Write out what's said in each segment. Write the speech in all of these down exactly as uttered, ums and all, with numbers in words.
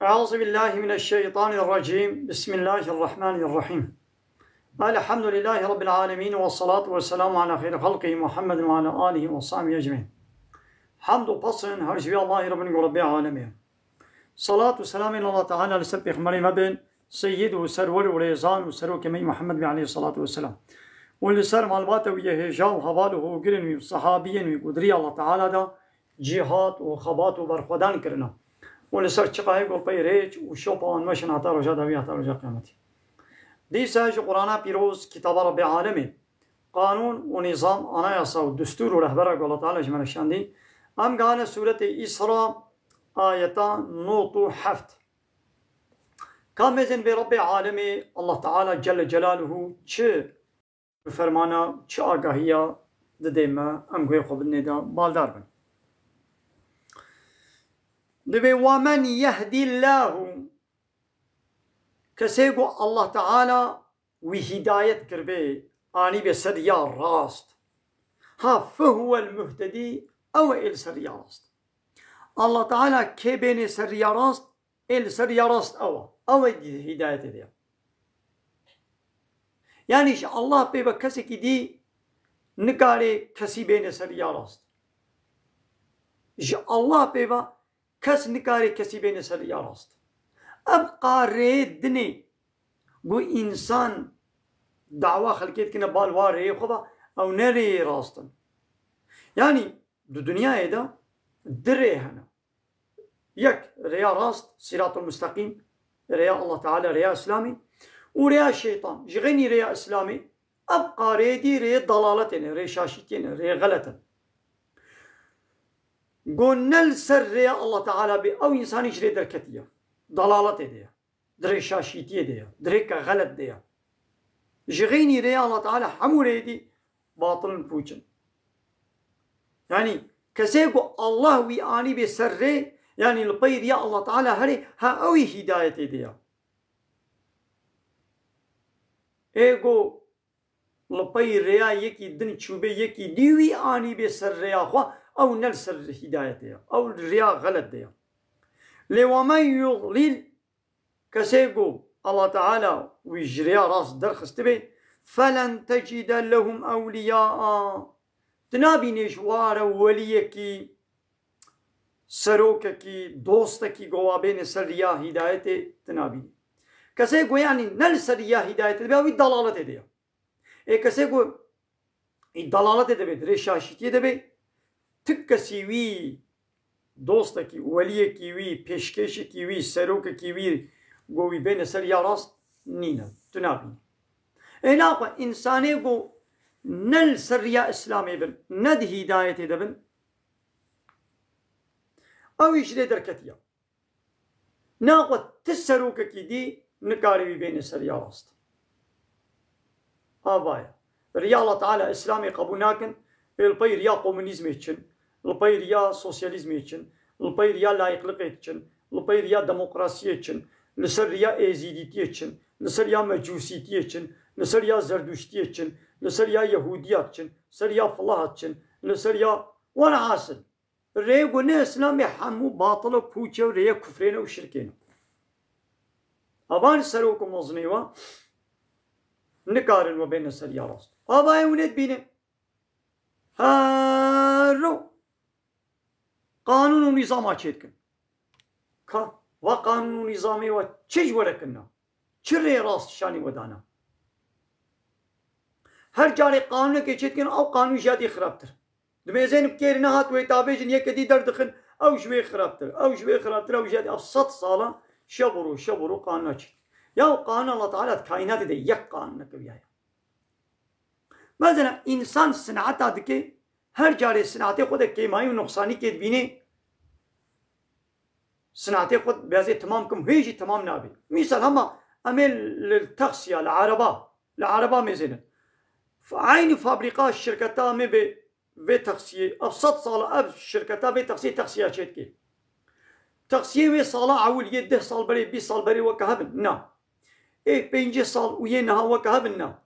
أعوذ بالله من الشيطان الرجيم. بسم الله الرحمن الرحيم. الحمد لله رب العالمين، والصلاة والسلام على خير خلقه محمد وعلى آله وصحبه أجمعين. Hamd û pesn her ji vî Allahî re bin ku Rebbê alemê. Salat û selamên Allah Teala li ser pêxemberê me bin, seyyid û serwer û rêzan û serokê me Muhammed bî aleyhissalatu vesselam. Û li ser malbata wî yê hêja û heval û hogirên wî û sehabiyên wî ku di rêya Allah Teala de cîhat û xebat û berxwedan kirine. Û li ser çiqayê ku li pey rêç û şopa wan meşin heta roja dawî, heta roja qiyametî. Dîsa ji Qur'ana pîroz, kitaba Rebbê alemê, qanûn û nîzam, anayasa û destûr û rehbera ku Allah Teala ji me re şandî, em gane sûretê Îsra, ayeta nod û heft. Ka mêzên bê Rebbê alemê Allah Teala Celle Celaluhu çi bi fermana, çi agahiya didê me, em guhê xwe bidinê de baldar bin. Dibê, "Ve men yehdillahu", kesê ku Allah Teala wî hîdayet kiribê, anîbê ser ya rast. Ha, fehuwel muhtedî, ew e ê li ser ya rast. Allah Teala kê bênê ser ya rast, ê li ser ya rast ew e. Ew e di hîdayetê de ye. Yanî ji Allah pê ve kesekî dî nikare kesî bêne ser ya rast. Ji Allah pê ve kes nikare kesî bêne ser ya rast. Ev qarê dinê ku însan dawa xelkê dikine bal wa rêyê xwe ve, ew ne rêyê rast in. Yanî di dinyayê de di rê hene. Yek, rêya rast, sîratul musteqîm, rêya Allah Teala, rêya Îslamî, û rêya şeytan. Ji xeynî rêya Îslamî, ev qarê dî rêyê dalaletê ne, rê şaşîtiyê ne, rêyê xelet in. Go ne li ser rêya Allah Teala bê, ew însanî ji rê derketiye. Dalaletê de ye. Di rê şaşîtiyê de ye. Di rêka xelet de ye. Ji xeynî rêya Allah Teala hemû rêyê dî batil in, pûç in. Yanî kesê ku Allah wî anî bê ser rê, yanî li pey riya Allah Teala herê, ha ew ê hîdayetê de ye. Ê ku li pey rêya yekî din çûbê, yekî dî wî anî bê ser rêya xwe, ew ne li ser hîdayetê ye. Ew li riya xelet de ye. Lê we men yudlil, kesê ku Allah Teala wî ji rêya rast derxistibê, felen tecide lehum ewliyaa. Tu nabînê ji wa re weliyekî, serokekî, dostekî ku wa bêne ser riya hîdayetê, tu nabînî. Kesê ku yanî ne li ser riya hîdayetê dibe, wî dalaletê de ye. Ê kesê ku î dalaletê de bê, di rê şaşîtiyê de bê, tu kesî wî, dostekî, weliyekî wî, pêşkêşekî wî, serokekî wî, ku wî bêne ser ya rast nîne. Tu nabînî. Ê naxwe, însanê ku ne li ser riya Îslamê bin, ne di hîdayetê de bin, ew î ji lê derketiye. Naxwe ti serokekî dî nikare wî bêne ser ya rast. Ava ye. Riya Allah Teala Îslamê qebûl nakin, ê li pey riya komunîzmê diçin, li pey riya sosyalîzmê diçin, li pey riya layîqliqê diçin, li pey riya demokrasiyê diçin, li ser riya êzîdîtiyê diçin, li ser ya mecûsîtiyê diçin, li ser ya zerdûştiyê diçin, li ser ya yehûdiya diçin, ser ya filaha diçin, li ser ya welahasil. Rê ku ne Îslamê hemû batil û pûç e û rêyê kufrê ne û şirkê ne. Evan serok û mezinê we nikarin we bêne ser ya rast. Avayê hûn ê dibîne. Hero qanûn û nîzama çêdikin. Ka, va qanûn û nîzamê we çi ji we re kirina? Çi rê rast şanî we dana? Her carê qanûnekê çêdikin, ew qanûn ji ya dî xirabtir. Dimêzên bi kêrî nehat wê tavêjin yeke dî derdixin, ew ji wê xirabtir, ew ji wê xirabtir, ew ji ya dî ev sed sala şev û roj, şev û roj qanûna çêdikin. Ya qanûn Allah Teala di kaînatê de yek qanûneke wiya ye. Mesela însan sineta dike, her carê sinetê xwe de kêmayî û nuqsanîkê dibînê, sinetê xwe bi ez ê temam kim, hê jî temam nabe. Mîsal hema em ê li taksiya, li ereba, li ereba mêzênin. F-, eynî fabrîka, şirketa em ê bê vê taksiyê, ev sed sala ev şirketa vê taksiyê taksiya çêdikê. Taksiyê wê sala ewil yê deh sal berê, bîst sal berê weke hev in? Na. Ê pêncî sal û yê niha weke hev in? Na.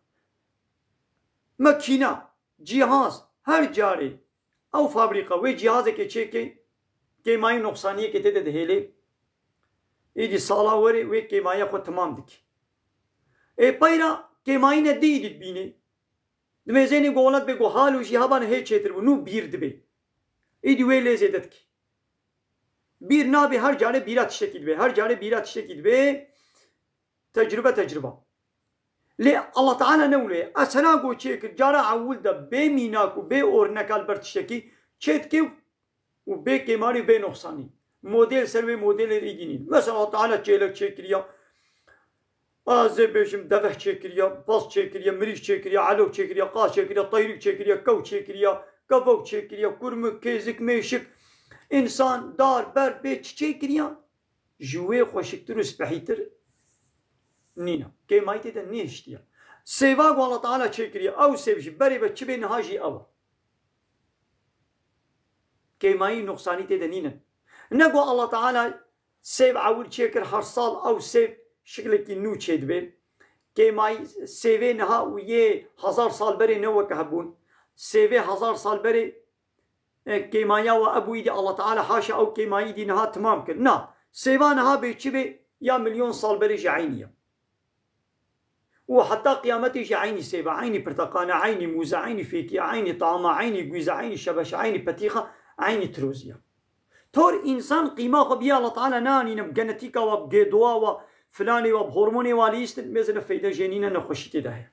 Makîna, cîhaz, her carê ew fabrîka wê cîhazekê çêke, kêmayî noqsaniyekê tê de dihêlê. Êdî sala werê wê kêmaya xwe temam dike. Ê peyra kêmayîne dî êdî dibîne. Dimêzênê ku welat bê ku halo jî hebane hê çêtir bû, nû bîr dibe. Êdî wê lê zêde dike. Bîr nabê, her carê bîra tiştekî dibe. Her carê bîra tiştekî dibe. Tecrube, tecrube. Lê Allah Teala ne wilo ye. Esera ku çêkir, cara ewil de bê mînak û bê orneka li ber tiştekî çêdike û bê kêmarî û bê noxsanî. Model ser wê modelên êdî nîn. Mesela Allah Teala çêlek çêkiriya. Ez ê bêjim, deveh çêkiriya, paz çêkiriya, mirîş çêkiriya, elok çêkiriya, qaz çêkiriya, teyrîk çêkiriya, kew çêkiriya, kevok çêkiriya, kurmik, kêzik, mêşik, însan, dar, ber, bê çi çêkiriya? Ji wê xweşiktir û spehîtir nîne. Kêmayî tê de nêhiştiye. Sêva ku Allah Teala çêkiriye, ew sêv ji berê ve çi bê niha jî ew e. Kêmayî, nuqsanî tê de nînin. Ne ku Allah Teala sêv ewil çêkir, her sal ew sêv şiklekî nû çêdibe. Kêmayî, sêvê niha û yê hezar sal berê ne weke hebûn. Sêvê hezar sal berê, e, kêmaya we ebû, îdî Allah Teala haşa ew kêmayî dî niha timam kir. Na, sêva niha bê çi bê, ya milyon sal berê jî eynî ye. Û heta qiyametê jî eynî sêva, eynî pirteqana, eynî mûza, eynî fêkiya, eynî tama, eynî gwîza, eynî şebeşa, eynî petîxa, eynî tiroziya. Tor însan qîma xwe bîya Allah Teala neanîne, bi genetîka we, bi gêdowa we, filanê we, bi hormonê we lîstin, mêze ne feyde jê nîne, ne xweşî tê de heye.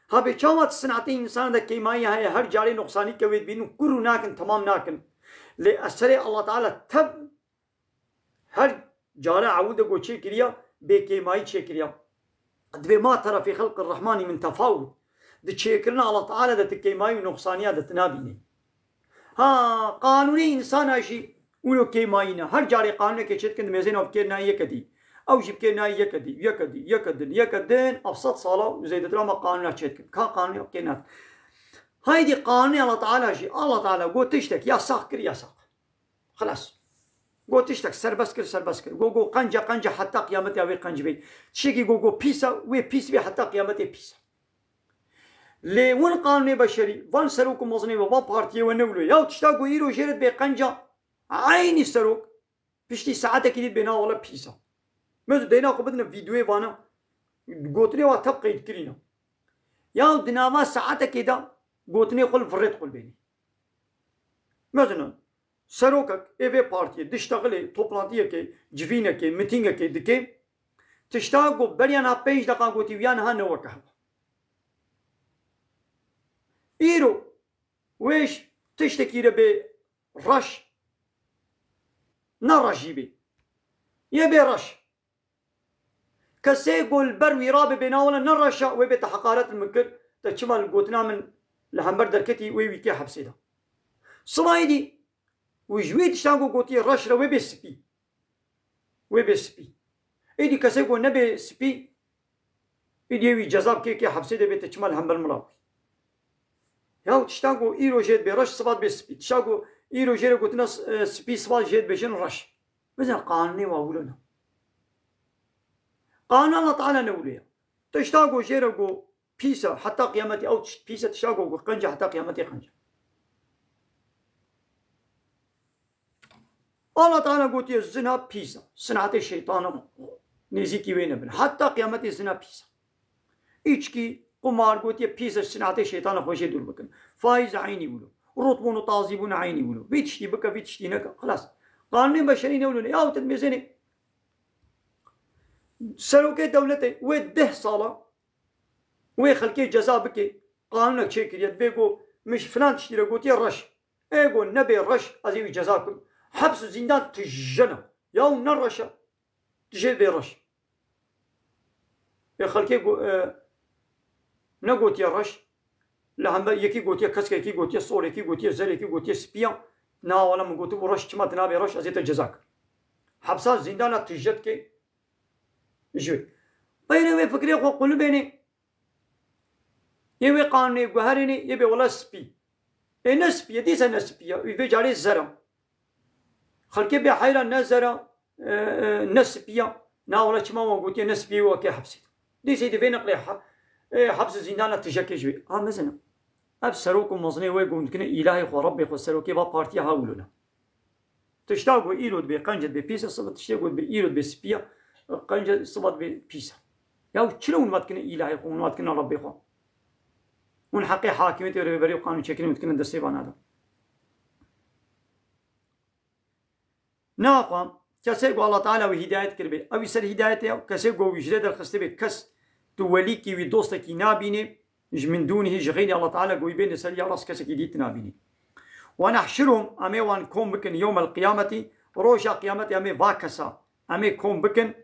Ha bê çawa di sinetê însan de kêmayî heye, her carê noqsanî ke wê dibînin, kur û nakin, temam nakin. Lê eserê Allah Teala tev her cara ewil de ku çêkiriya, bêkêmayî çêkiriya. Divê ma tera fî xelqir rehmanî min tefawut. Di çêkirina Allah Teala de ti kêmayî û noqsaniya de ti nabînî. Ha, qanûnê însana jî wilo kêmayî ne. Her carê qanûnekê çêdikin, dimêzên ew bikêrina yeke dî. Ew jî bikêrina yeke dî, yeke dî, yeke din, yeke din, ev sed sala û zêdetir ama qanûna çêdikin. Ka qanûnê bikêrina. Haydî qanûnê Allah Teala jî, Allah Teala got tiştek yasax kir, yasax. Xilas. Got tiştek serbest kir, serbest kir. Got, got qenca, qenca heta qiyametê wê qenc bê. Tiştekî got, got pîs e, wê pîs bê heta qiyametê pîs e. Lê win qanûnê beşerî, van serok û mezinê we, van partiyê we ne wilo. Ya tişta ku îro jê re dibê qenca, eynî serok, piştî saetekî dî dibê na wele pîs e. Mezin deyna xwe bidine vîdyoyê vana, gotinê wa tev qeyd kirîne. Ya di nava saetekê de gotinê xwe li virêt xwe bênî. Mezin e. Serokek ê vê partiyê diştexilê toplantiyekê, civînekê, mitîngekê dike, tişta ku beriya niha pênc deqa gotî, wiya niha ne weke hev e. Îro wê ji tiştekî re bê reş, ne reş jî bê. Yê bê reş. Kesê ku li ber wî rabe bê na wele ne reş e, wê bê te heqaret li min kir, te çima li gotina min li hember derketî, wê wî kê hepsê de. Sibayê dî û ji wê tiştan ku gotiye reş re wê bê spî. Wê bê spî. Êdî kesê ku nebê spî, êdî wî ceza bike, kê hepsê de bê, te çima li hember min rabûyî. Ya tiştan ku îro jê dibê reş, sibat bê spî. Tişta ku îro jê re gotina s-, e, spî, sibat jê dibêjin reş. Bizin qanûnê wa wilo ne. Qanûn Allah Teala ne wilo ye. Tişta ku jê re got pîs e, heta qiyametê ew tişt pîs e, tişta ku qenc e, heta qiyametê qenc e. Allah Teala gotiye zina pîs e. Sinetê şeytan e, nêzîkî wê nebin. Heta qiyametê zina pîs e. Îçkî, qumar gotiye pîs e, sinetê şeytan e, xwe jê dûr bikin. Faiz eynî wilo. Rotbûn û tazîbûn eynî wilo. Vî tiştî bike, vî tiştî neke. Xilas. Qanûnê beşerî ne wilo ne. Yahu te dimêzênê serokê dewletê wê deh sala wê xelkê ceza bike. Qanûnek çêkiriye. Dibê ku min ji filan tiştî re gotiye reş. Ê ku nebê reş, ez ê wî ceza kim. Heps û zîndan tije ne. Yaw ne reş e. Tu jê bê reş. Ê xelkê go-, e, negotiye reş. Li hember yekî gotiye kesk, yekî gotiye sor, yekî gotiye zer, yekî gotiye spî ya. Na wele min gotibû reş, çima tu nabê reş, ez ê te ceza kim. Hepsa zîndana tije dike. Ji wê. Peyre wê fikrê xwe qulibênê. Yê wê qanûnê guherênê, yê bê wele spî. Ê ne spî ye, dîse ne spî ye. Wî vê carê zer e. Xelkê bê heyran, ne zer e, e, e, ne spî ye. Na wele çima wan gotiye ne spî ye, wê wekê hepsê. Dîse di vê neqlê ha-, e, heps û zîndana tijekê ji wê. Ha mezin e. Ev serok û mezinê wê gund dikine, îlahê xwe, Rebbê xwe, serokê va partiya ha wilo ne. Tişta ku îro dibê qenc dibê pîs e, sibe tiştê ku dibê îro dibê spî ye, qenc e, sibe dibê pîs e. Ya çira hûn ve dikine îlahê xwe, hûn ve dikine Rebbê xwe? Hûn heqê hakimiyetê, rêveberî û qanûnçêkirinê dikine destê vana de. Naxwe kesê ku Allah Teala wî hîdayet kiribê, ew ê ser hîdayetê ye, û kesê ku wî ji rê derxistibê, kes tu welîkî wî, dostekî nabînê, ji min dûnihî, ji xeyrî Allah Teala ku wî bêne ser ya rast, kesekî dî tu nabînî. Ve nehşiruhum, em ê wan kom bikin, yewmel qiyameti, roja qiyametê em ê va kesa, em ê kom bikin,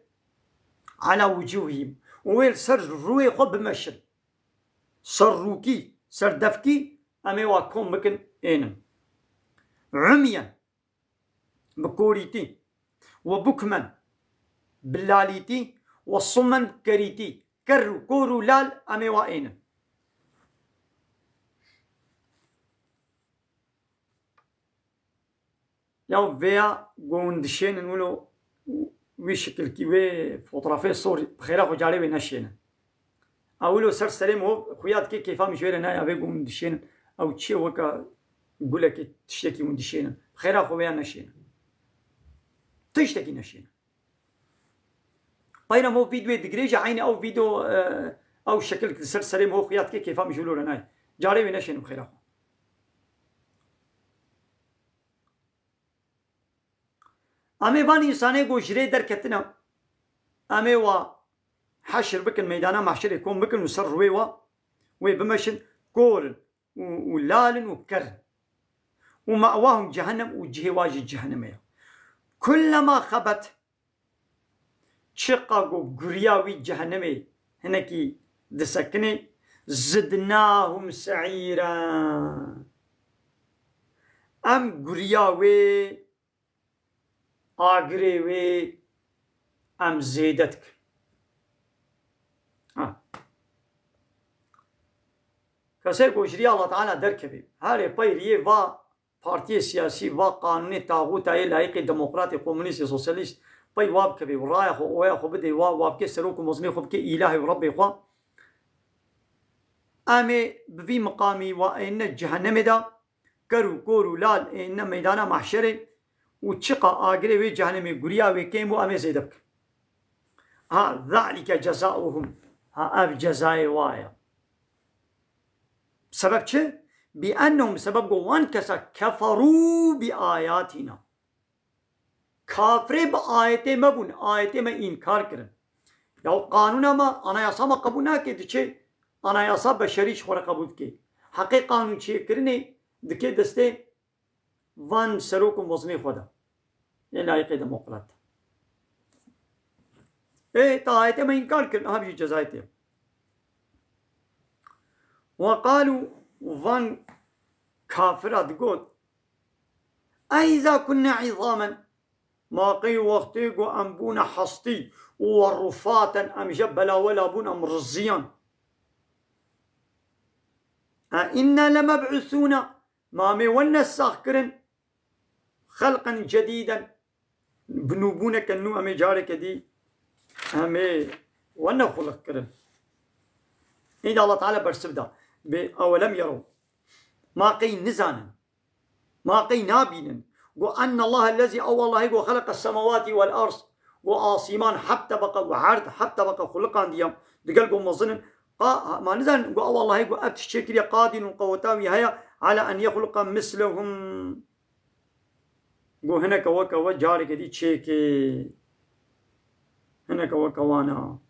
ala wucuhihim, û wê li ser rûyê xwe bimeşin. Ser rûkî, ser devkî, em ê wa kom bikin, ênin. Umyen, bi korîtî, we bukmen, bi lalîtî, we summen, bi kerîtî. Ker û kor û lal, em ê wa ênin. Ya vêya ku hûn dişênin wilo, wî şikilkî, wê fotografê sor, bi xêra xwe carê wê neşênin. Ew wilo ser serê min hov, xuya dike kêfa min ji wê re nayê, vê ku hûn dişênin. Ew çi ye, weke gulekê, tiştekî hûn dişênin. Bi xêra xwe vêya neşênin. Tiştekî neşênin. Peyra min hov vîdyoyê digirêje, eynî ew vîdyo, e, ew şekil li ser serê min hov xuya dike kêfa min ji wilo re nayê. Carê wê neşênin bi xêra xwe. Em ê van însanê ku ji rê derketine, em ê wa heşir bikin, meydana mahşerê kom bikin û ser rûyê wa wê bimeşin, kor in û, û lal in û ker in. Û me'wahum cehennem, û cihê wa jî cehennemê ye. Kullema xebet, çiqa ku guriya wî cehennemê hinekî disekine, zidnahum se'îra. Em guriya wê, agirê wê em zêde dikin. Ha. Kesê ku ji riya Allah Teala derkevê, herê pey riyê va partiyê siyasî, va qanûnê taxûta yê layîqê demokratê, komunîstê, sosyalîst, pey wa bikevê û raya xwe, oya xwe bidê wa, wa bike serok û mezinê xwe, bike îlahê û Rebbê xwe, em ê bi vî miqamî wa êne cehennemê de, ker û kor û lal êne meydana mahşerê û çiqa agirê wê cehennemê guriya wê kêm bû, em ê zêde bikin. Ha, zalike cezauhum. Ha, ev cezayê wa ye. Sebeb çi? Bi ennehum, sebeb ku wan kesa keferû bi ayatina. Kafirê bi ayetê me bûn, ayetê me înkar kirin. Ya qanûna me, anayasa me qebûl nake, diçe anayasa beşerî ji xwe re qebûl dike. Heqê qanûnçêkirinê dike destê van serok û mezinê xwe de. Ê layîqê demokrat. Ê, ta ayetê me înkar kirin, aha jî cezayê tê. Ve qalû, van kafira digot, "Eîza kunna îzamen, ma qey wextê ku em bûne hestî û we rufaten, em je belawela bûn, em riziyan. E inna lemeb'usûne, ma em ê wene sax kirin, xelqen cedîden, bi nûbûneke nû em ê careke dî em ê wene xuliq kirin." Îda Allah Teala bersiv da. Bê ewelem yero. Ma qey nizanin. Ma qey nabînin. Go enne Allah ellezî, ew Allahê go xeleqe semawatî wel ard. Go asîman heft tebeqe, go erd heft tebeqe xuliqandiye. Digel go mezin in. Qa, ma nizanin, go ew Allahê go ev tişt çêkiriye, qadirun, qeweta wî heye, ala en yexluqa mislehum. Go hineke weke we careke dî çêke. Hineke weke wan e.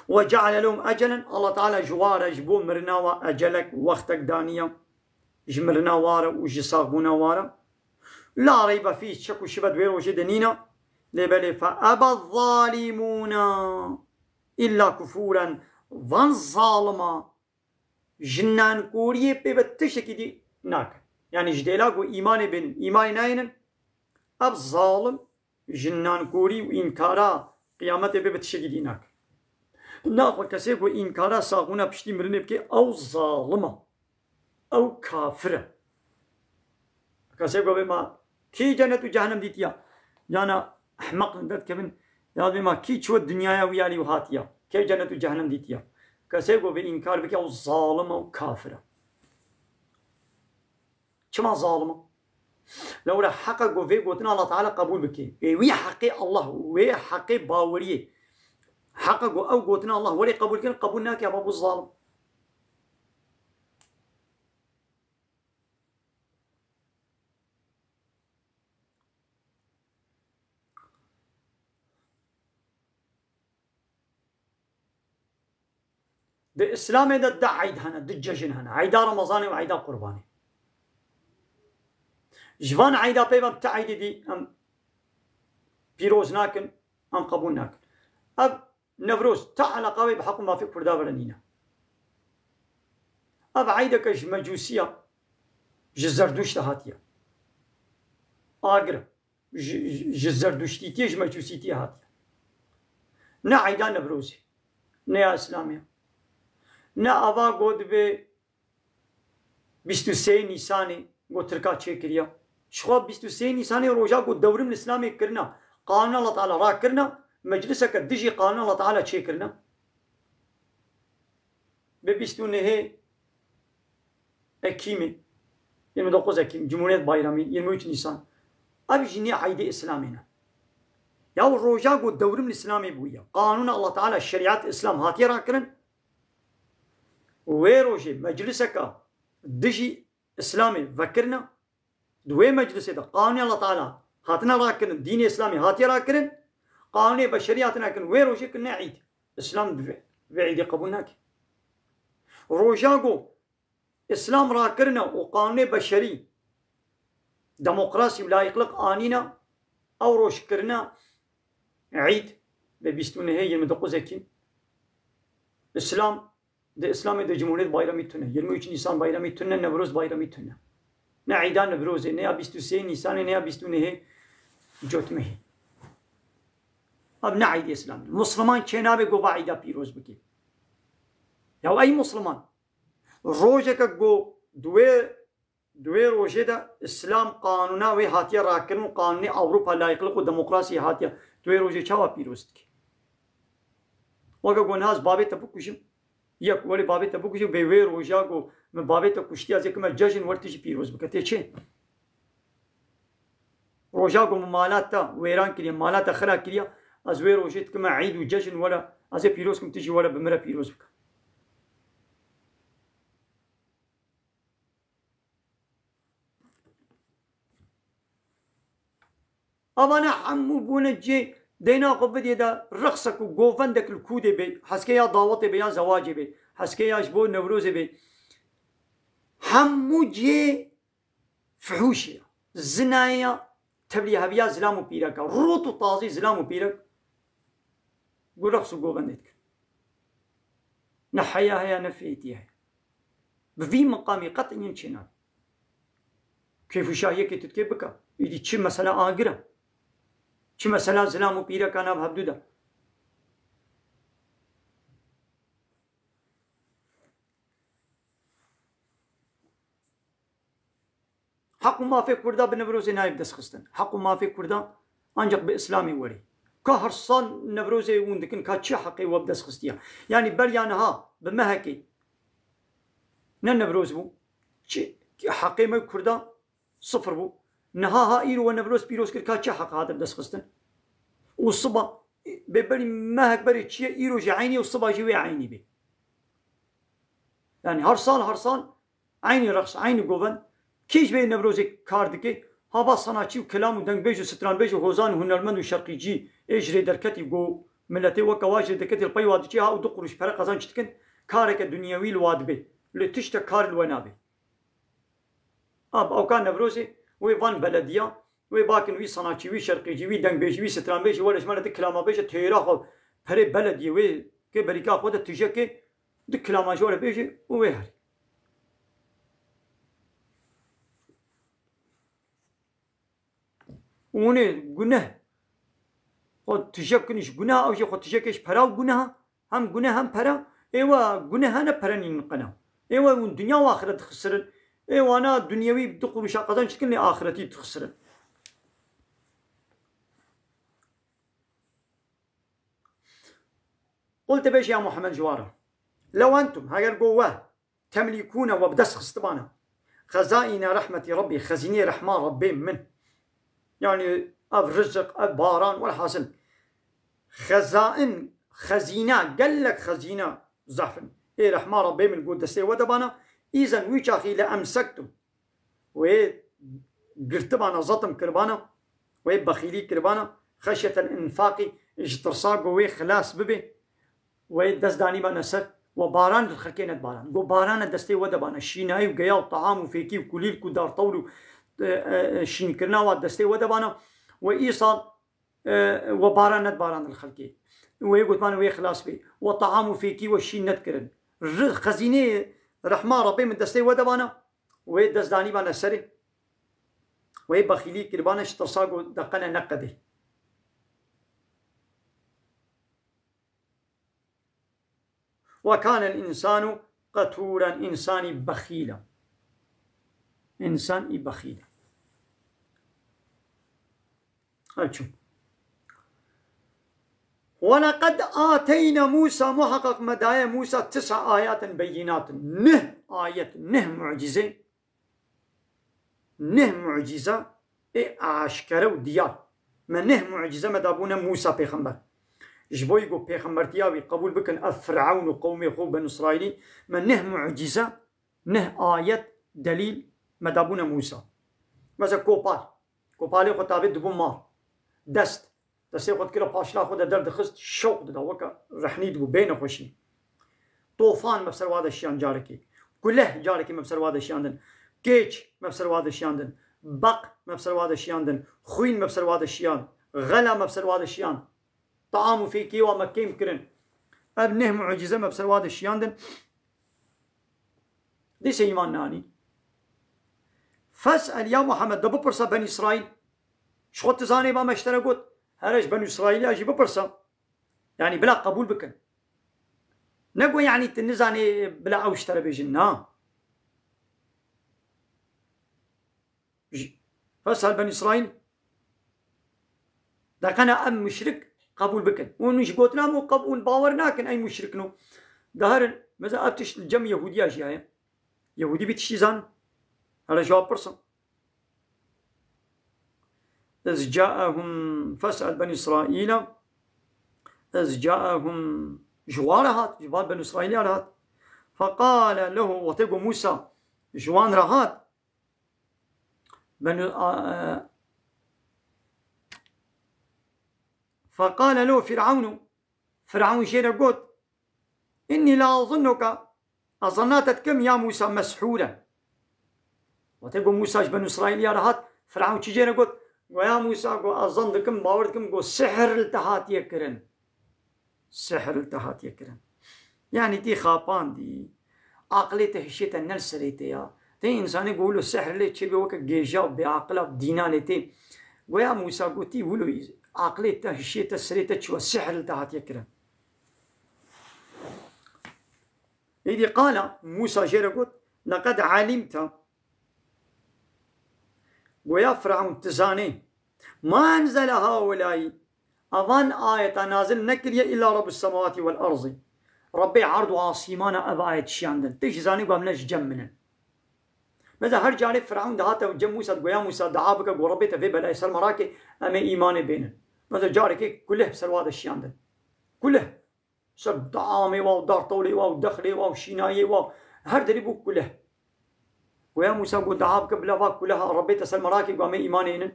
Ve ceale lehum ecelen, Allah Teala ji wa re, ji bo mirina wa ecelek, wextek daniye. Ji mirina wa re û ji saxbûna wa re. La reybe fîh, şek û şibe di wê rojê de nîne. Lê belê, fe ebe zalimûne illa kufûren, van zalima ji nankoriyê pê ve tiştekî dî nakin. Yanî ji dêla ku îmanê bênin, îmanê nayênin, ev zalim ji nankorî û înkara qiyametê pê ve tiştekî dî nakin. Naxwe kesê ku înkara saxbûna piştî mirinê bike, ew zalim e. Ew kafir e. Kesê ku bê ma kî cennet û cehennem dîtiya? Yana ehmeq li derdikevin, ya bê ma kî çû dinyaya wî alî û hatiya? Kê cennet û cehennem dîtiya? Kesê ku bê înkar bike, ew zalim e, ew kafir e. Çima zalim e? Lewra heqa ku vê gotina Allah Teala qebûl bike. Ê wî heqê Allah, wê heqê baweriyê. Heqa ku ew gotina Allah werê qebûl kirin, qebûl nake, eva bû zalim. Di Îslamê de du eyd hene, du cejin hene. Eyda Remezanê û eyda Qurbanê. Ji van eyda peyva ti eydê dî em pîroz nakin, em qebûl nakin. Ev Newroz ti eleqa wê bi heq û mafê Kurda ve re nîne. Ev eydeke ji Mecûsiya, ji Zerdûşt de hatiye. Agir e. Ji, ji, ji Zerdûştîtiyê, ji Mecûsîtiyê hatiye. Ne eyda Newrozê, ne ya Îslamê. Ne ava got dibê bîst û sê Nîsanê got Tirka çêkiriye. Jixwe bîst û sê Nîsanê roja got dewrim li Îslamê kirine, qanûna Allah Teala rakirine, mecliseke dijî qanûna Allah Teala çêkirine. Bi bîst û nehê Ekîmê, yirmi dokuz Ekim, Cumhuriyet Bayramı, yirmi üç Nisan. Ev jî nê eydê Îslamê ne. Ya roja ku dewrim li Îslamê bûye, qanûna Allah Teala, şerîet Îslam hatiye rakirin, wê rojê mecliseka dijî Îslamê vekirine, di wê meclisê de qanûnê Allah Teala hatine rakirin, dînê Îslamê hatiye rakirin, qanûnê beşerî hatine kirin, wê rojê kirine îd. Îslam vê, vê îdê qebûl nake. Roja ku Îslam rakirine û qanûnê beşerî, demokrasî û layîqlik anîne, ew roj kirine îd, bi bîst û nehê, yirmi dokuz Ekîm. Îslam, di Îslamê de Cumhuriyet Bayramı tune, yirmi üç Nisan Bayramı tune, Newroz Bayramı tune. Ne eyda Newrozê, ne ya bîst û sê Nisanê, ne ya bîst û nehê Cotmehê. Ev ne eydê Îslamê. Musliman çênabe ku va eyda pîroz bike. Ya ey Musliman, rojeke ku di wê, di wê rojê de Îslam qanûna wê hatiye rakirin û qanûnê Ewropa layîqlik û demokrasiyê hatiye, di wê rojê çawa pîroz dike? Weke ku niha ez bavê te bikujim, yek welê bavê te bikujim, bê wê roja ku min bavê te kuştiye, ez ê kime cejin, wer tu jî pîroz bike. Tê çi? Roja ku min mala te wêran kiriye, mala te xira kiriye, ez wê rojê dikime îd û cejin, were ez ê pîroz kim, tu jî were bi min re pîroz bike. Avana hemû bûne cê deyna xwe bidê de, rexsek û govendek li kûdê bê, heskê ya dawetê bê, ya zewacê bê, heskê ya ji bo Newrozê bê. Hemû cê fihûşê, zinayê ya, tevlîheviya zilam û pîreka, rût û tazî zilam û pîrek, ku rexs û govendê dikin. Ne heya heye, ne fêtî heye. Bi vî miqamî qet înin çênabe. Kêfûşahiyekê tu dikê bike. Îdî çi mesela agir e? Çi mesela zilam û pîreka nav hevdû de? Heq û mafê Kurda bi Newrozê nayê bi dest xistin. Heq û mafê Kurda ancak bi Îslamê werê. Ka her sal Newrozê hûn dikin, ka çi heqê we bi dest xistiye? Yanî beriya niha bi mehekê ne Newroz bû. Çi heqê me Kurda sifir bû. Niha ha îro we Newroz pîroz kir, ka çi heq hate bi dest xistin? Û siba, bê berî mehek berê çiye, îro jî eynî û siba jî wê eynî bê. Yanî her sal, her sal eynî reqs, eynî govend. Kî ji vê Newrozê kar dike? Hava sanatçî û kelam û dengbêj û stranbêj û hozan û hunermend û şerqîcî ê ji rê derketî ku miletê weke wa ji rê derketî li pey wa diçê ha û du quruş pere qezenc dikin, kareke dunyewî li wa dibe. Lê tiştek kar li we nabe. Ab, ewka Newrozê wê van belediya, wê bakin wî sanatçî, wî şerqîcî, wî dengbêjî, wî stranbêjî, were ji me re du kilama bêje, têra xwe perê belediyê wê kê berîka xwe de tijekê du kilama ji we re bêje û wê herî. Û hûnê guneh xwe tijek kin ji guneha, ew jî xwe tijekê ji pera û guneha. Hem gune hem pere, ê we gune hene pere nîn qena. Ê we hûn dinya û axiret dixisirin. Ê wana dinyewî du quruşa qezenc dikin, lê axiretî dixisirin. Qul tebêje ya Muhammed ji wan re. Lew entum, heger go we, temlîkûne we bi dest xistibana. Xezaîne rehmetî Rabbî, xezînê rehma Rabbê min. Yani ev rizik, ev baran, welhasil. Xezain, xezîne, gelek xezîne zehf in. Ê rehma Rabbê min got destê we de bana, îzen wî çaxî le emsektu. Wê girtibana, zetim kiribana, wê bexîlî kiribana, xeşyetel infaqî, ji tirsa ku wê xilas bibe, wê dest danîbana ser, we baran li xelkê nedibaran. Got barana destê we de bana, şînayî û geya û team û fêkî û kulîlk û dartewl û, e, e, e, şînkirina wa destê we de bana, we îsal, e, we baran nedibaran li xelkê. Wê gotibana wê xilas bê. We team û fêkî we şîn nedikirin. Ri-, xezînê rehma Rabbê min destê we de bana, wê dest danîbana serê. Wê bexîlî kiribana ji tirsa ku deqene neqedê. Ve kânel însanu qetûren, însanî bexîl e. Însan î bexîl e. Ev çû. Ve leqed âteyne Mûsa, muheqeq me daye Mûsa tis'a ayatin beyînatin. Neh ayet, neh mucîze. Neh mucîze ê aşkere û diyar. Me neh mucîze me dabûne Mûsa pêxember. Ji bo ku pêxembertiya wî qebûl bikin ev Firewn û qewmê xwe û Benî Îsraîlî, me neh mucîze, neh ayet, delîl me dabûne Mûsa. Mesela kopal. Kopalê xwe tavê dibû mar. Dest. Destê xwe dikira paşla xwe de derdixist, şewq dida, weke rehnî dibû, bê nexweşî. Tofan me bi ser wa de şiyan carekê. Kuleh carekê me bi ser wa de şiyandin. Kêç me bi ser wa de şiyandin. Beq me bi ser wa de şiyandin. Xwîn me bi ser wa de şiyand. Xela me bi ser wa de şiyand. Taam û fêkê wa me kêm kirin. Ev neh mucîze me bi ser wa de şiyandin. Dîse îman nanî. Fes'el ya Muhammed, de bipirse Benî Îsraîl. Ji xwe tu zanê ba me ji te re got. Here ji Benî Îsraîliya jî bipirse. Yani bila qebûl bikin. Ne got yani tu nizanê bila ew ji te re bêjin, na. J-, Fes'el Benî Îsraîl. Deqene em muşrik qebûl bikin. Hûn ji gotina min qeb-, hûn bawer nakin ey muşrik no. Diherin, mesela ev tişt li cem Yehûdiya jî heye. Yehûdî vî tiştî zan. Hele ji wan pirsin. Iz caehum, fes'el Benî Îsraîla, iz caehum, ji wan re hat, ji van Benî Îsraîliya re hat. Feqale lehu, wextê ku Mûsa ji wan re hat, Benî, a, e, feqale lehu Fir'ewnu, Fir'ewn jê re got, "Innî la azunnuke, ez zanna te dikim ya Mûsa meshûren." Wextê ku Mûsa ji Benî Îsraîliya re hat, Fir'ewn çi jê re got? Got, "Ya Mûsa, got, ez zan dikim, bawer dikim, got, sihr li te hatiye kirin." Sihr li te hatiye kirin. Yani tî xapandî. Aqilê te hişê te ne li serê te ya. Tê însanê ku wilo sihr lê çêbe weke gêja û bêaqila û dîna lê tê. Goya Mûsa gotî wilo aqilê te hişê te serê te çiwa sihr li te hatiye kirin. Êdî qala Mûsa jê re got, "Leqed alimte." Goya Firewn, tu zanê. "Ma enzele haulâi." Avan ayeta nazil nekiriye illa Rabbus semawati vel arzî. Rabbê erd û asîmana ev ayet şiyandin. Tu jî zanî ku em ne ji cem min in. Mesela her carê Firewn dihate cem Mûsa, digoya Mûsa dua bike ku Rabbê te vê belayê ser me rake, em ê îmanê bênin. Mesela carekê kuleh bi ser wa de şiyandin. Kuleh. Ser diamê wa û dartewlê wa û dexlê wa û şînayê wa. Her derî bû kuleh. Goya Mûsa got, "Dua bike bila va kuleha Rabbê te ser me rake, ku em ê îmanê nin."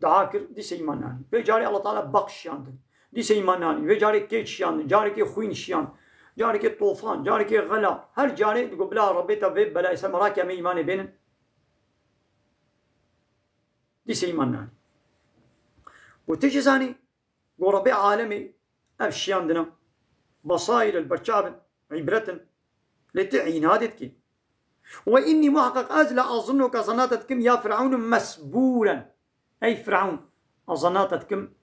Dua kir, dîse îman nanî. Vê carê Allah Teala beq şiyandin. Dîse îman nanî. Vê carê kêç şiyandin. Carekê xwîn şiyand. Carekê tofan. Carekê xela. Her carê digot, "Bila Rabbê te vê belayê ser me rake, em ê îmanê bênin." Dîse îman nanî. Û tu jî zanî, Go Rebê alemê ev şiyandina. Besaîr el berçavin, îbretin. Lê tu înadê dikî. Ve innî muheqeq ez le azunnuke zannate dikim ya Firewn mesbûren. Ey Firewn, ez zannate dikim,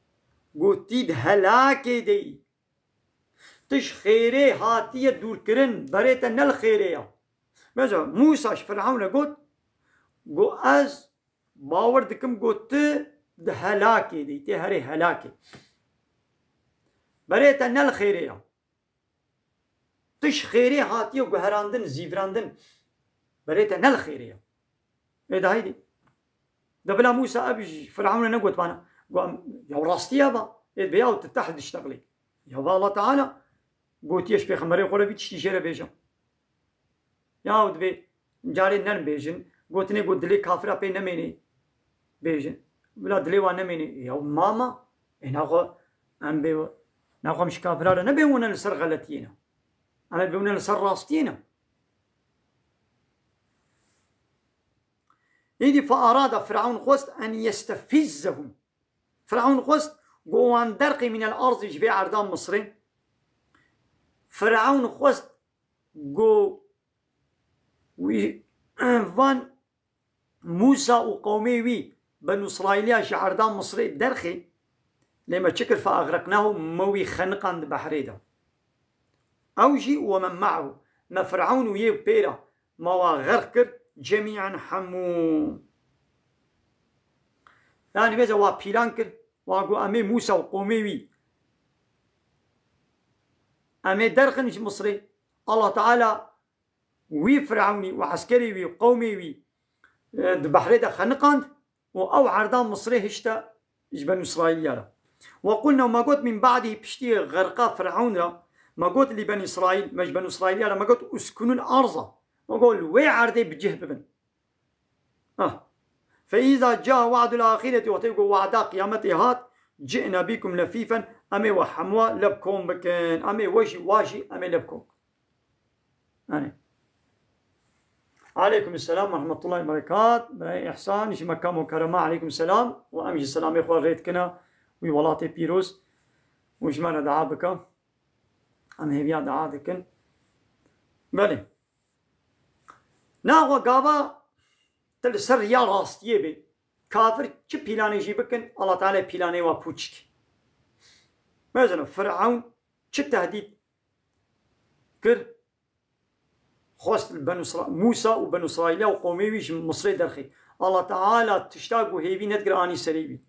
go tî di helakê de yî. Tu ji xêrê hatiye dûrkirin, berê te ne li xêrê ya. Mesela Mûsa ji Firewnê got, go ez Bawer dikim ku tu di helakê de yî, tê herê helakê. Berê te ne li xêrê ya. Tu ji xêrê hatiye guherandin, zîvirandin. Berê te ne li xêrê ye. Ê de heydê. De bila Mûsa ev ji Firewnê negot bana. Got, ya rastiye ba. Ê de ya tu tehl diştexilê. Ya va Allah Teala gotiye ji pêxemberê xwe re vî tiştî jê re bêjim. Ya dibê carê nerm bêjin. Gotinê got dilê kafira pê nemênê bêjin. Bila dilê wan nemênê. Ya mama. Ê naxwe em bê naxwe em ji kafira re nebê wine li ser xeletiyê ne. Em ê bê wine li ser rastiyê ne. Îdî fe arada Firewn xwest en yestefizzehum. Firewn xwest go wan derxê mînel arzî ji vê erda Misrê. Firewn xwest go wî van Mûsa û qewmê wî Benû Îsraîliya ji erda Misrê derxê, lê me çi kir, fe axreqnahu, me wî xeniqand di behrê de. Ew jî we men me'hu, me Firewn û yê pê re, me wa xerq kir, cemî'en hemû. Yanî bêje wa pîlan kir, wa got, em ê Mûsa û qewmê wî, em ê derxin ji Misrê. Allah Teala wî Firewnî û eskerê wî, qewmê wî, e, di behrê de xeniqand û ew erda Misrê hişte ji Benû Îsraîliya re. Ve qulna, me got, min ba'dî, piştî xerqa Firewn re, me got li Benî Îsraîl, me ji Benû Îsraîliya re me got, uskunul arza. Me got, li wê erdê bi cih bibin. Ah. Fe îza ca wa'dul axireti, wextê ku wa'da qiyametê hat, ci'na bikum lefîfen, em ê we hemû lev kom bikin. Em ê we jî, wa jî, em ê lev kom bikin. Yanî. Aleykum selam ve rahmetullahi ve berekat. Birayê Îhsan, ji Mekka Mukerrema, aleykum selam. Û em jî selamê xwe rê dikine wî welatê pîroz. Û ji me re dua bike. Em hêviya dua dikin. Belê. Naxwe gava te li ser riya rastiyê bê. Kafir çi pîlanê jî bikin, Allah Teala pîlanê wa pûç dike. Mesela Firewn çi tehdît kir? Xwest li Benû Îsra-, Mûsa û Benû Îsraîliya û qewmê wî ji Misrê derxê. Allah Teala tişta ku hêvî nedikir anî serê wî.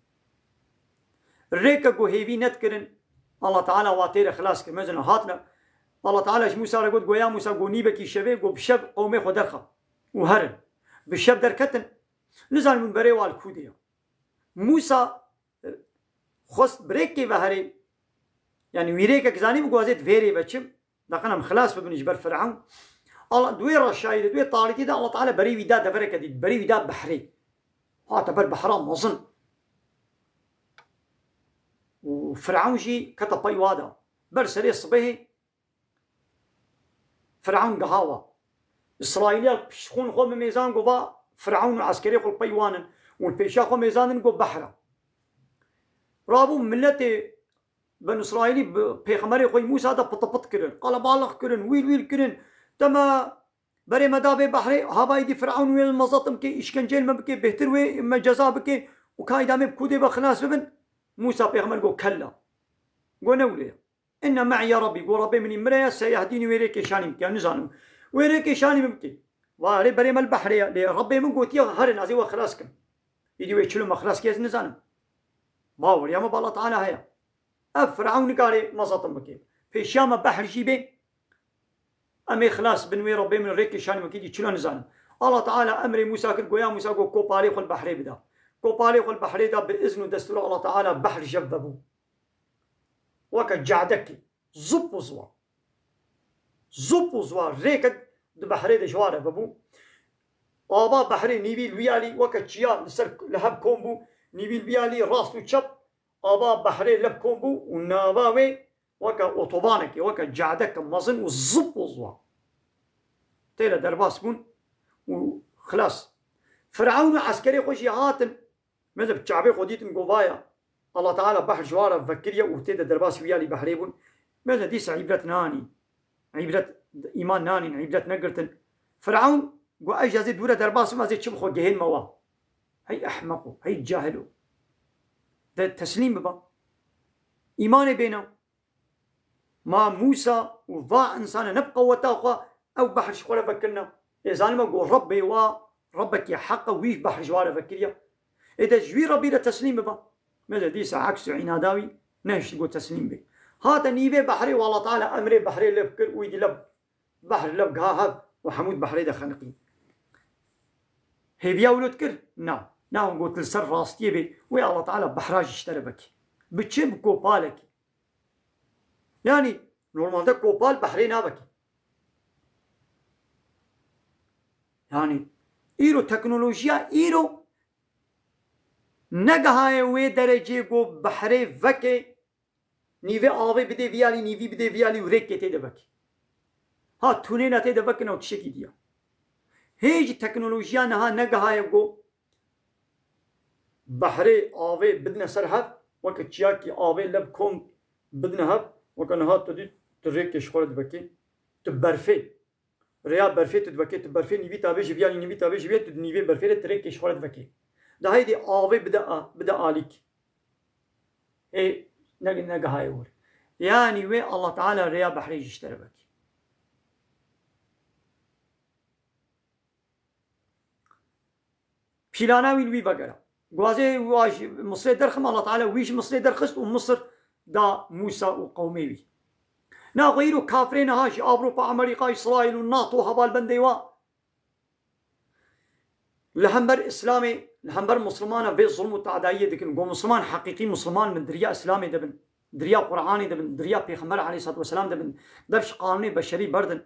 Rêke ku hêvî nedikirin, Allah Teala wa tê re xilas kir. Mesela hatine, Allah Teala ji Mûsa re got, go ya Mûsa, go nîvekî şevê, go bi şev qewmê xwe derxe û herin. Bi şev derketin, nizanim hûn berê wa li kû de ye. Mûsa, e, xwest bi rêkê ve herê, yanî wî rêkek zanî, bi go ez ê di vê rê ve çim, daqin em xilas bibin ji ber Firewn. Allah, di wê reşayî de, di wê tarîtî de Allah Teala berê wî da devereke dî, berê wî da behrê. Hate ber behra mezin. Û Firewn jî kete pey wa de. Ber serê sibehê Firewn giha wa. Îsraîliya piştxûn xwe bi mêzan, go va Firewn û eskerê xwe li pey wan in. Û li pêşiya xwe mêzandin, go behra. Rabû miletê Benî Îsraîlî bi pêxemberê xwe Mûsa de pitipit kirin. Qelebalix kirin, wîl wîl kirin. Dema berê me da vê behrê, hava îdî Firewn wê mezetim ke, îşkenceyê me bike, bêhtir wê me ceza bike û ka îda me bi kûdê ve xilas bibin. Mûsa pêxember go kella. Go ne wile ye. Inne me'iye Rabbî, go Rabbê min î min re ye, seyehdînî, wê rêkê şanî min bike, nizanim. Wê rêkê şanî min bike. Va erê berê me li behrê ye, lê Rabbê min gotiye herin, ez ê we xilas kim. Îdî wê çilo me xilas kir, ez nizanim. Baweriya me bi Allah Teala heye. Ev Firewn nikare mezetim bike. Pêşiya me behr jî bê, em ê xilas bin wê Rabbê min rêkê şanî min kî dî çilo nizanim. Allah Teala emrê Mûsa kir, goya Mûsa got, kopalê xwe li behrê bida. Kopalê xwe li behrê da, bi izn û destûra Allah Teala behr jev vebû. Weke cadekê, zip û ziwa. Zip û ziwa rêkek di behrê de ji wa re vebû. Ava behrê nîvî li wî alî weke çiya li ser li hev kom bû, nîvî li wî alî rast û çep. Ava behrê lev kom bû û nava wê weke otobanekê, weke cadeke mezin û zip û ziwa. Tê de derbas bûn û xilas. Firewn û eskerê xwe jî hatin, meze bi çavê xwe dîtin, go vaya, Allah Teala behr ji wa re vekiriye û tê de derbas wî alî behrê bûn. Meze dîsa îbret nanîn. Îbret, îman nanîn, îbret negirtin. Firewn go, ez jî ez ê dûre derbas bim, ez ê çi bi xwe gihên me wa. Hey ehmeqo, hey cahilo. De teslîm biba. Îmanê bêne. Ma Mûsa û va insane ne bi qeweta xwe ew behr ji xwe re vekirine. Ê zanime go Rebbê wa, Rebbekî heq e, wî behr ji wa re vekiriye. Ê de ji wî Rebbî re teslîm biba. Meze dîsa eks û înada wî nehişt go teslîm bê. Hate nîvê behrê û Allah Teala emrê behrê lev kir û îdî lev behr lev giha hev û hemû di behrê de xeniqî. Hêviya wilo dikir? Na. Na, hûn got li ser rastiyê bê. Wê Allah Teala behra jî ji te re vekê. Bi çi? Bi kopalekê. Yani normalde kopal behrê navekê. Yani îro teknolojiya îro negihaye wê derecê ku behrê vekê, nîvê avê bidê viyalî, nîvî bidê viyalî û rêkê tê de vekê. Ha, tunêla tê de vekin ew tiştekî diya. Hê jî teknolojiya niha negihaye ku behrê avê bidine ser hev, weke çiyakî avê lev kom bidine hev, weke niha tu dî tu rêkê ji xwe re dibekê, tu berfê, rêya berfê tu dibekê, tu berfê nîvî tavê ji viyalî, nîvî tavê ji viyalî, tu di nîvê berfê de tu rêkê ji xwe re dibekê. Da heydê avê bide a-, bide alîk. Ê, ne, negihaye wir. Yani wê Allah Teala rêya behrê jî ji te re vekê. Pîlana wî li wî vegera. Guazê wa ji Misrê derxim, Allah Teala wî ji Misrê derxist û Misir da Mûsa û qewmê wî. Na xwe îro kafirê niha ji Avropa, Amerîka, Îsraîl û nato hevalbendê wa li hember Îslamê, li hember Muslimana vê zulm û tadayiyê dikin. Go Musliman heqîqî Musliman bin, di riya Îslamê de bin, di riya Qur'anê de bin, di riya Pêxember aleyhissalatu vesselam de bin, dev ji qanûnê beşerî berdin.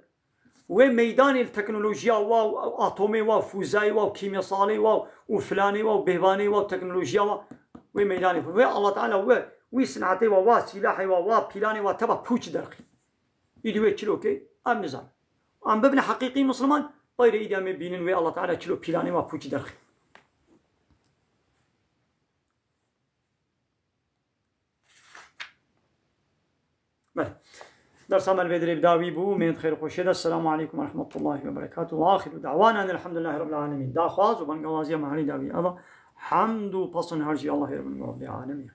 Wê meydanê li teknolojiya wa û atomê wa û fûzayê wa û kîmyasalê wa û filanê wa û bêhvanê wa û teknolojiya wa, wê meydanê xwe. Wê Allah Teala we, wî sinetê wa, wa sîlahê wa, wa pîlanê wa teva pûç derxî. Îdî wê çilo ke, em nizan. Em bibine heqîqî Musliman, peyre îdî em ê bînin wê Allah Teala çilo pîlanê wa pûç derxî. Belê. Dersa me li vê dirê bi dawî bû. Mênd xêr û xweşê de. Selamu aleykum ve rahmetullahi ve berekatuhu. Ve axiru da'wana elhamdulillahi rabbil alemin. Daxwaz û bangawaziya me herî dawî eva. Hamd û pasin her jî Allahê Rabbul Rabbil Alemin.